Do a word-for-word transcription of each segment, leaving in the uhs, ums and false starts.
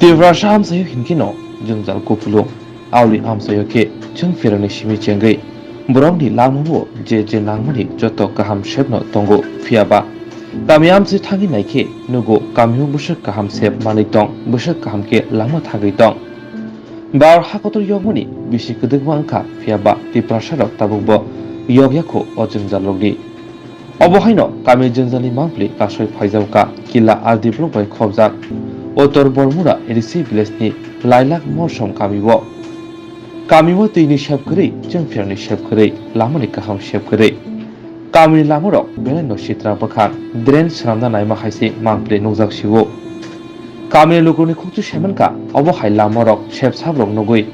Tiprasa amchaio hinkheno jwngjal kupulung, auli amchaio khe chwng pheroni simi chengwi borokni langmao je je nangmani joto kaham sepno tongo, phiyaba kami amchai thangwi naikhe nugo kamio bwswk kaham sep manwi tong, bwswk kaham khe langma thangwi tong. Bar hakotor yokmani bisi kwdwkma wngkha, phiyaba Tiprasarok tabukbo yokya kho o jwngjalrokni. Obo haino kami jwngjalni mangpili kasoi phaijakha Killa R D block bai khobjak Uttor Bormura A D C village ni Lailak Morsom kamio. Kamio twini sep kwrwi, chwngpherni sep kwrwi, lamani kaham sep kwrwi. Kamini lamarok belaino sitra bwkhak, drain swnamna naima hai se mangpili nukjak sio. Kamini lukurokni khukchu saimankha, obo hai lamarok sep saprok nugwi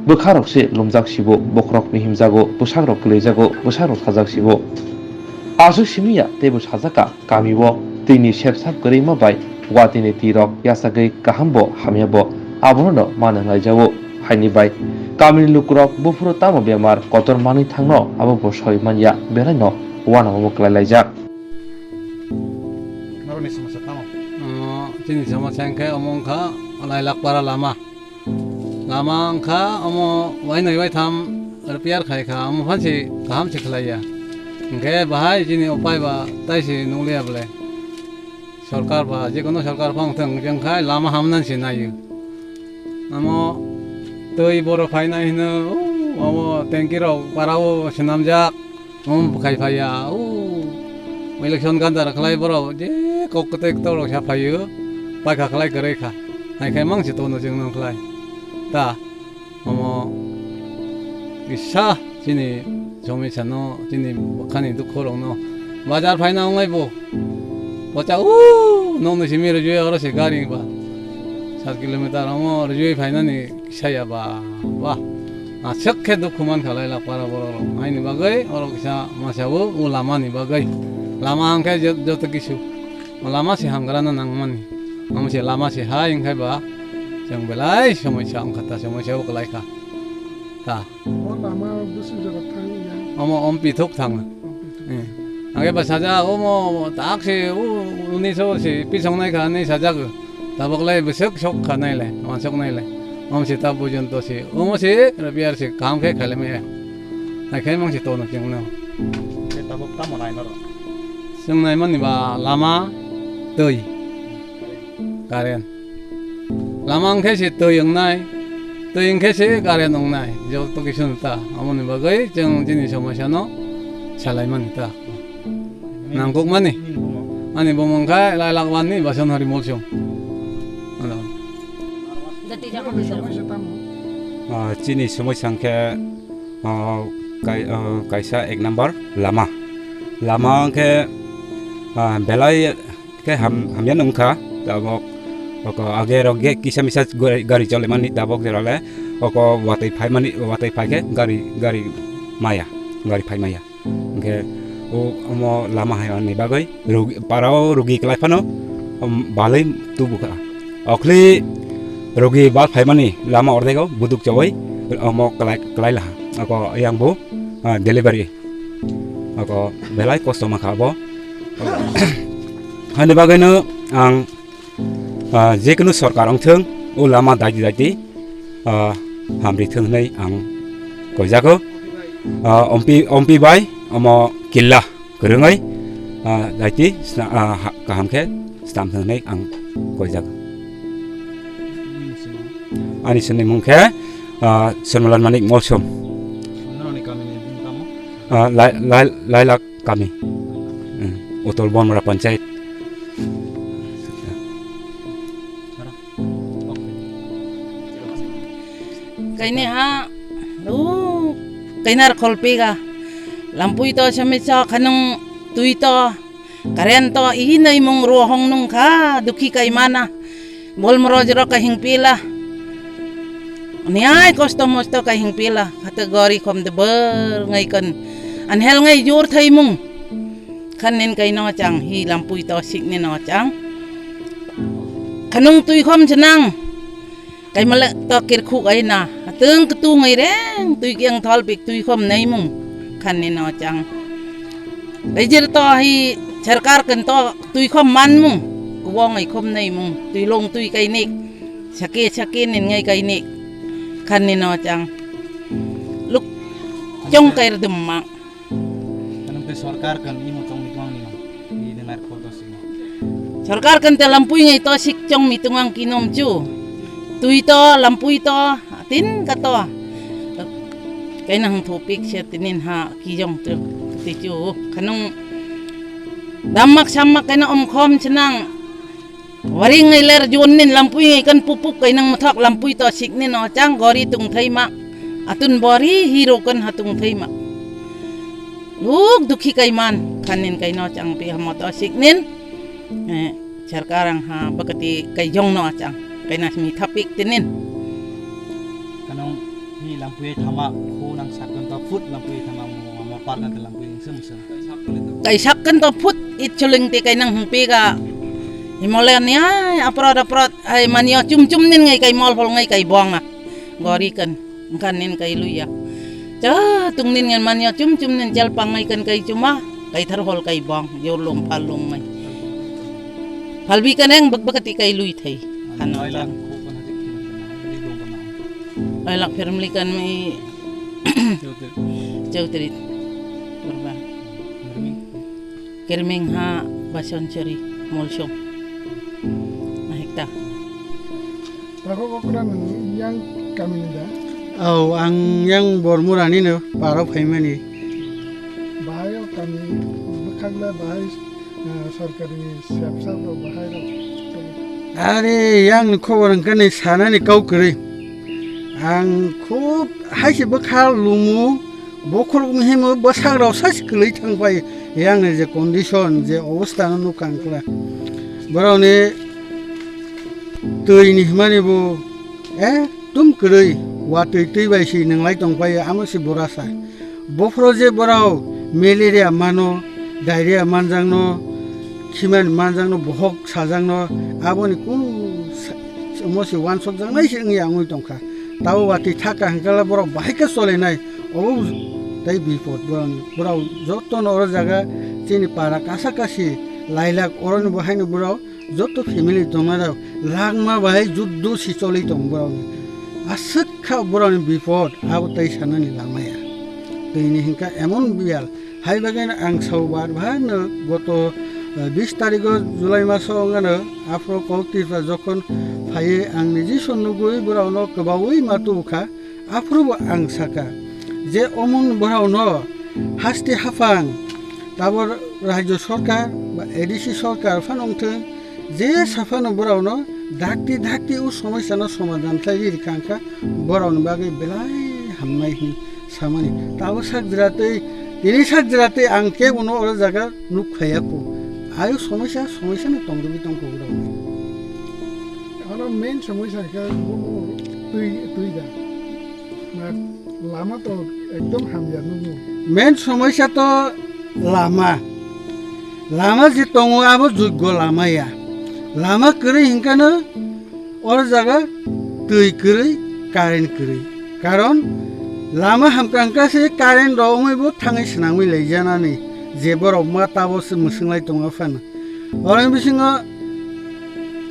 bwkharok se lumjak sio, bokhorok mihimjago, bwsakrok kwlwijago, bwsakrok sajak sio. Aswk simi ya teibo sajakha, kamio twini sep sap kwrwima bai watini twirok yachagwi kaham bo hamya bo abono no ma nang laijao. Haini bai kamini lukurok buphuru tamo bemar kotor manwi thangno abo bo soi manya, belaino uanamo bo kwlai laijak. Norokni somosya tamo? Omo, chini somosya hwnkhe omo wngkha Lailakpara lama. Lama wngkha omo wainwi waitham repair khaikha, omo phansi kaham se khlaiya. Hwnkhe bahai chini upai ba taisi nukliya bwle. Sorkar ba, jekono sorkar phang thwng, wngkha lama hamnani se naio. Omo twi boro phainai hino, o, omo tanki rok parao swnamjak, omo bwkhai phaiya, o, election ganda rok khlai borok, je kok kwtwi kwtwi rok sa phaio, paikha khlai kwrwi kha, hai khai mang se tono chwng nang khlai, ta. Omo kisa chini somosya no, chini bwkhani dukho rok no. Bazar phaina wngnai bo. Pocha o nokni simi rwjui oro se gari ba. Sat kilometer omo rwjui phainani kisa ya ba. Ba. Aswk khe dukhu mankha Lailakpara borok rok. Haini bagwi oro kisa masa o, o lama ni bagwi. Lama hwnkhe je-, joto kisu. O lama se hamgrana nangmani. Omo se lama se hai wngkhai ba. Chwng belai somosya wngkha ta, somosya bo kwlai kha. Ta. O lama bwswk jora thang ya? Omo, om pithok thang. Om pithok. Eh. Age ba sajak, omo tak se, o, uni so se, pisong nai kha, ni sajak. Tabok lai bwswk sok kha nai le, wansok nai le. Om se ta bujon to se, omo se, repair se, kaham khe khaile me. Hai khai mang se tono chwng no. Khe tabok tamo nai noro? Chwng nai mani ba lama, twi, current. Lama wngkhe se twi wngnai, twi wngkhe se current wngnai, joto kisu no ta. Aboni bagwi chwng chini somosya no salai mani ta. Nangkuk mani. Ani bumung khe Lailakpara ni Bason Hari Molsom. Ano. Ah, chini somosya wngkhe, ah, kai-, ah, kaisa ek number lama. Lama wngkhe, ah, belai khe ham-, hamya nung kha, tabok oko age rok ge kisa misa gari, gari chole mani, tabok jora le oko watwi phai mani, watwi phai khe gari, gari maya, gari phai maya. Hwnkhe o omo lama hai ni bagwi rugi, parao rugi kwlai phano, um, balwi tubu kha. Okhli rugi bal phai mani lama ordego buduk chawai omo kwlai, kwlai laha. Oko yang bo, ah, delivery. Oko belai kosto mankha abo. Hani bagwino ang, ah, jekunu sorkar wngthung, o lama daidi daidi, ah, hamri thung hwnwi ang koijago. Ah, ompi, ompi bai omo killa kwrwngwi, ah, daidi sna-, ah, ha-, kaham khe stam thung hwnwi ang koijago. Ani sini mung khe, ah, Swarnalan Manik Molsom. Norokni kamini bung tamo? Ah, Lai-, Lai-, Lailak kami. Hmm, Uttor Bonmura Panchayat. Kaini ha, uh, kainar kholpega. Lampui to semicha khanung tui to. Current to ihi nai mung ro hong nung kha, dukhi kai mana. Bol moro jero kai hing pila. Niai kosto mosto kai hing pila. Hate gori khom de ber ngai kan. Anhel ngai jor thai mung. Khan nin kai no chang, hi lampui to sik ni no chang. Khanung tui khom chenang. Kaimale to kirkhuk ai na, atwng ktu ngai reng, tui kiang thol pik tui khom nai mung, khan ni no chang. Kaijir to hi sarkar kan to tui khom man mung, kubo ngai khom nai mung, tui long tui kai nik. Sake sake nin ngai kai ni khan ni no chang. Luk chong kai rdum ma. Kanang te sorkar kan imo chong ni twang ni no. Ni dengar ko to sing. Sorkar kan te lampui ngai to sik chong mi twang ki nom chu. Tui to lampui to tin ka to. Kainang thupik se tinin ha ki jong tu ti chu. Khanung damak samak kaina om khom chnang. Waring ngai ler jun nin lampui ngai kan pupuk kainang mathak lampui to sik nin o chang gori tung thai ma. Atun bori hero kan ha tung thai ma. Luk dukhi kai man khan nin kai no chang pi hamo to sik nin. Eh, sarkar ang ha bakati kai jong no chang. Kaina simi thapik tinin. Kanong hi lampui thama khu nang sakon to phut lampui thama mo mo par kan lampui sum sum. Kai sak kan to phut it chuling te kai nang hung pe ga. Himole ni ai aprot aprot ai manio chum chum nin ngai kai mol hol ngai kai bong a. Gori kan kan nin kai luya. Cha tung nin ngan manio chum chum nin chal pang ngai kan kai chuma kai thar hol kai bong yor lum phal lum ngai. Phalbi kan eng bak bak ti kai lui thai. Kan no Ai lang chang. Khu kan hati khi kan hati dong kan. Ai lak family kan mi Chaudhary. Chaudhary. Purba. Germany. Kermeng ha Basonchari Molsong. Mahekta. Takhuk okra nwng yang kami ni da? Oh, ang yang Bormura ni no paro phaimani. Bahai o kami bwkhak le bahai, eh, sorkari sep sap rok bahai rok. Are yang ni khobor hwnkhe ni sanani kau kwrwi. Ang khub hai se bwkha lumu. Bokhorok ni himo bwsang rok sai se kwlwi thang pai, yang ni je condition, je obostha no nukha ang kla. Borok ni twi ni himani bo ekdom kwrwi, watwi twi bai se nwnglai tong pai, amo se bura sa. Bophoro je borok malaria mano, diarrhea manjak no, khiman manjak no, bohok sajak no, abo ni kunu sa-, omo se uansuk jak nai se wngya wngwi tong kha. Tabo watwi thaka hwnkhe borok bahai khe chole nai. Obo tei bipot borokni. Borok jotono oro jaga chini para kasa kasi lailak oroni bo haino borok joto family tongnairok lakma bai juddo si choli tong borokni. Aswk kha borokni bipot abo tei sanani lama ya. Twini hwnkha emon biyal. Hai bagwi ang sao bar bahai no goto, eh, bis tarigo July maso wngano aphuru kok Tripura jokhon phaiwi ang niji son nugwi borokno kwbaui ma tubukha. Aphuru bo ang saka, je omon borokno haste haphang tabor rajyo sorkar ba A D C sorkar phano wngthwng, je saphano borokno dakti dakti o somosa no somadhan khlaiwi rikha wngkha, borokni bagwi belai hamnai hwnwi samani. Tabo sak jwra twi, tini sak jwra twi ang kebono oro jaga nuk khaiya ko. Ayo somosa, somosa no tong rwgwi tong kok rok. Oro main somosa khe bumo twi, twi da. Na lama to ekdom hamya nukgo. Main somosa to lama. Lama je tongo abo joggo lama ya. Lama kwrwi hinkhe no Oro jaga twi kwrwi, current kwrwi. Karon lama hamkha hwnkha se current rok wngwi bo thangwi swnamwi laijanani je borok ma tabo se mwswnglai tongo phano. Oro bisingo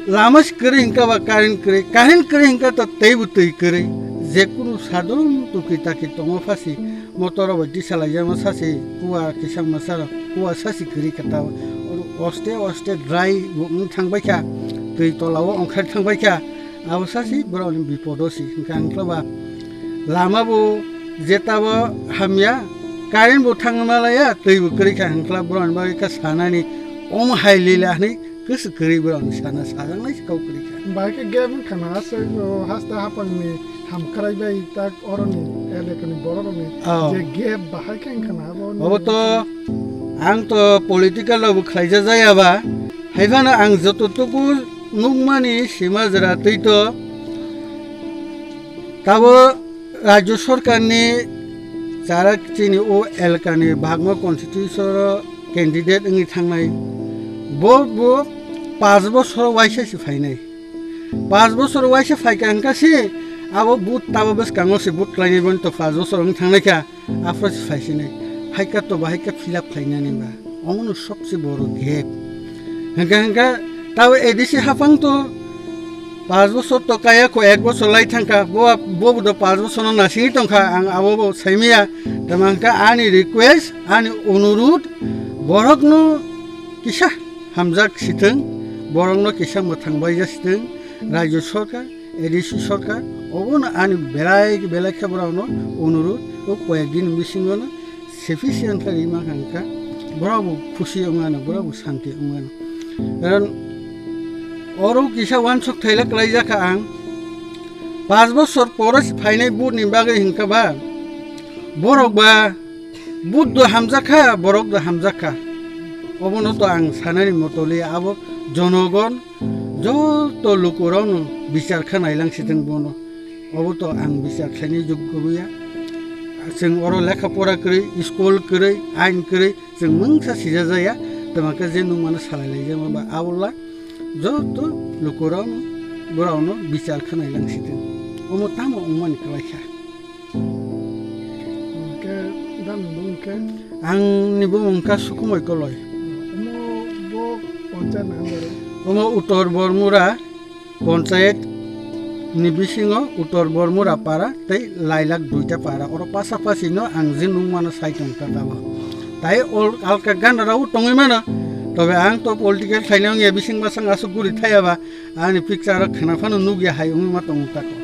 lama se kwrwi hwnkha ba current kwrwi, current kwrwi hwnkha to teibo twi kwrwi. Je kunu sadhon tuki taki tongo phasi. Motor rok bai tisa laijama sasi, kua kisa masa rok, kua sasi kwrwi kha tabo. Oste oste dry bo wng thang bai kha, twi tola o ongkhar thang bai kha. Abo sasi borok ni bipod o si. Hwnkha hwnkhe ba lama bo jeta bo hamya, current bo thang ma laya, twi bo kwrwi kha hwnkhe borok ni bagwi kha sanani omo hai lila hwnwi. Kwswk kwrwi borokni sana sajaknai se kok kwrwi kha. Bahai khe gap wngkha na, aswk, o, haste haphangni hamkrai bai tak oroni elekani bororokni Oh. je gap bahai khe wngkha na, abo Obo to ang to political rokbo khlaijak jaya ba, hai phano ang joto tuku nukmani sima jora twi to tabo Rajyo Sorkarni chara chini o elkani bagma constitution o candidate wngwi thangnai. Bo, bo paanch bosor waisa se phainai. Paanch bosor waisa phaikha hwnkha se abo vote tabo bwskango se vote khlainai boni to paanch bosor wng thangnaikha, aphuru se phaisinai. Haikha to ba haikha fill up khlainani ba. Omono sobse boro gap. Hwnkha hwnkha tabo A D C haphang to Panch bochor to kaya kho, ek bochor lai thangkha, bo, bo bo do panch bochor no nasingwi tongkha, ang abo bo saimaya. Tamo hwnkha ani request, ani onurudh, borok no kisa hamjak sithwng, borok no kisa mwthang baija sithwng, Rajya Sarkar, A D C Sarkar, obo no ani belai belai khe borok no onurudh, o koyek din bisingo no sufficient khe rima hwnkha, borok bo khusi wngmano, borok bo santi wngmano. Karon oro kisa wansuk thaila kwlaijakha ang, panch bochor pore phainai vote ni bagwi hwnkha ba, borok ba vote do hamjakha, borok do hamjakha, obono to ang sanani motoli abo jonogon joto lukurokno bichar kha nailang sithwng bono. Obo to ang bichar khlainai joggo ya. Chwng oro lekha pora kwrwi, school kwrwi, ain kwrwi, chwng mungsa sijajaya, tamo khe je nukmano salai laijama ba abola joto lukurokno, borokno bichar kha nailang sithwng. Omo tamo wngmani kwlai kha. Hwnkhe, dan bumung khe? Ang ni bumung kha Sukumoi Koloi. Omo bo panchayat ni under o? Omo Uttor Bormura panchayat ni bisingo Uttor Bormura para tei Lailak duita para. Oro pasapasi no ang je nukmano sai tong kha tabok. Tai ol-, alka gana rok tongwi mano. Tobe ang to political khaina wngya, bising basang aswk guri thaya ba. Ani picture rok khna phano nukya hai wngwi ma tongo tako.